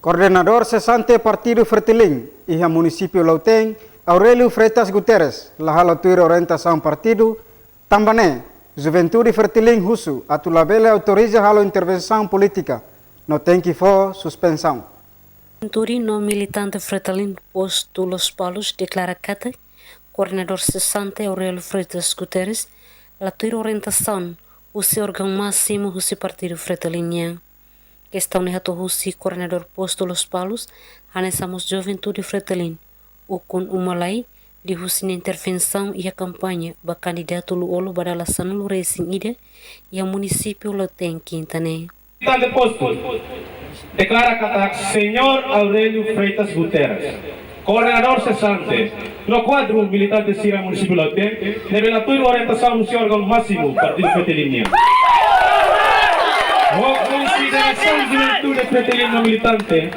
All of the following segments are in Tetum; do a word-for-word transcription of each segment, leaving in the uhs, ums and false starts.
Koordenadór sesante Partidu Fretilin iha Munisípiu Lautém, Aurélio Freitas Guterres, la halo tuir orientasaun partidu, tanba ne'e, Juventude Fretilin husu atu labele autoriza halo intervensaun polítika, no tenke fó suspensaun. Juventude no militante Fretilin postu Lospalos deklara katak koordenadór sesante Aurélio Freitas Guterres la tuir orientasaun husi órgaun másimu husi Partidu Fretilin nian. Kestaun ne'e hato'o husi koordenadór postu Lospalos, hanesan mós Juventude Fretilin, ukun uma-lae, liuhusi nia intervensaun iha kampaña ba kandidatu Lú-Olo ba dala sanulu-resin-ida iha Munisípiu Lautém, Kinta ne'e. Militante postu deklara katak Señór Aurélio Freitas Guterres, koordenadór sesante, no kuadru militante sira Munisípiu Lautém, ne'ebé la tuir orientasaun husi órgaun másimu Partidu Fretilin nian. Ho konsiderasaun Juventude Fretilin no militante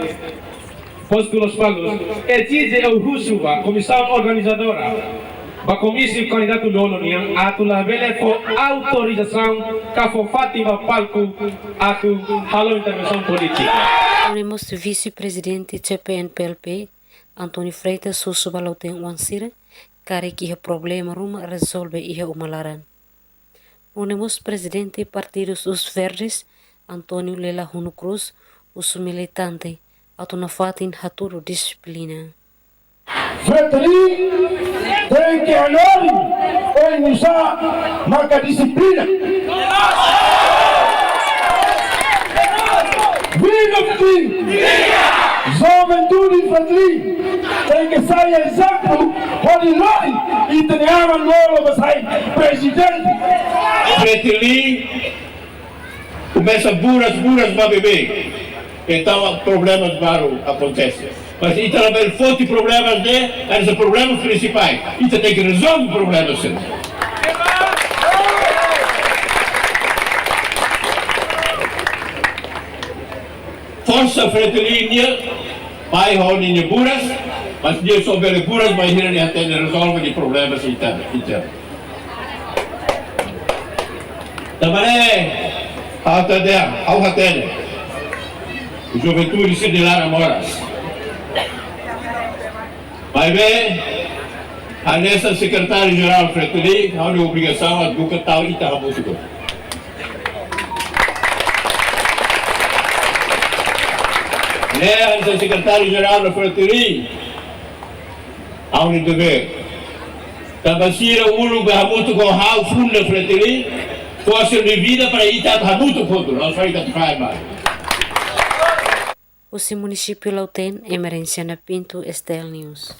postu Lospalos ezije ou husu ba komisaun organizadora ba komísiu kandidatu Lú-Olo nian atu labele fó autorizasaun ka fó fatin ba palku atu halo intervensaun polítika. Nune'e mós Vise-Prezidente C P N P L P, António Freitas, husu ba Lautém-oan sira karik iha problema ruma rezolve iha uma laran. Nune'e mós Prezidente Partidu Os Verdes, António Lela Huno Cruz, husu militante atu nafatin hatudu dixiplina. Fretilin tenke hanorin oinsá maka dixiplina. Viva Fretilin! Juventude Fretilin tenke sai ezemplu hodi lori ita-nia aman Lú-Olo ba sai prezidente. Fretilin komesa buras, buras ba beibeik. Entaun, problemas baru akontese. Mas ita labele foti problemas ne'e hanesan problemas prinsipais. Ita tenke rezolve problemas sira. Forsa Fretilin nian, bai ho ninia buras, mas nia só bele buras bainhira nia hatene rezolve nia problemas internu, internu. Tanba ne'e, ha'u hatene, ha'u hatene. Juventude sira de Lara Moras. Maibé, hanesan Sekretáriu-Jerál Fretilin, ha'u-nia obrigasaun atu buka tau ita hamutuk. Ne'e hanesan Sekretáriu-Jerál Fretilin, ha'u-nia devér. Tanba sira uluk be hamutuk ho ha'u funda Fretilin, fó sira-nia vida para ita hamutuk hotu, la'ós para ita atu fahe mai. Husi Munisípiu Lautém, Emerenciana Pinto, S T L News.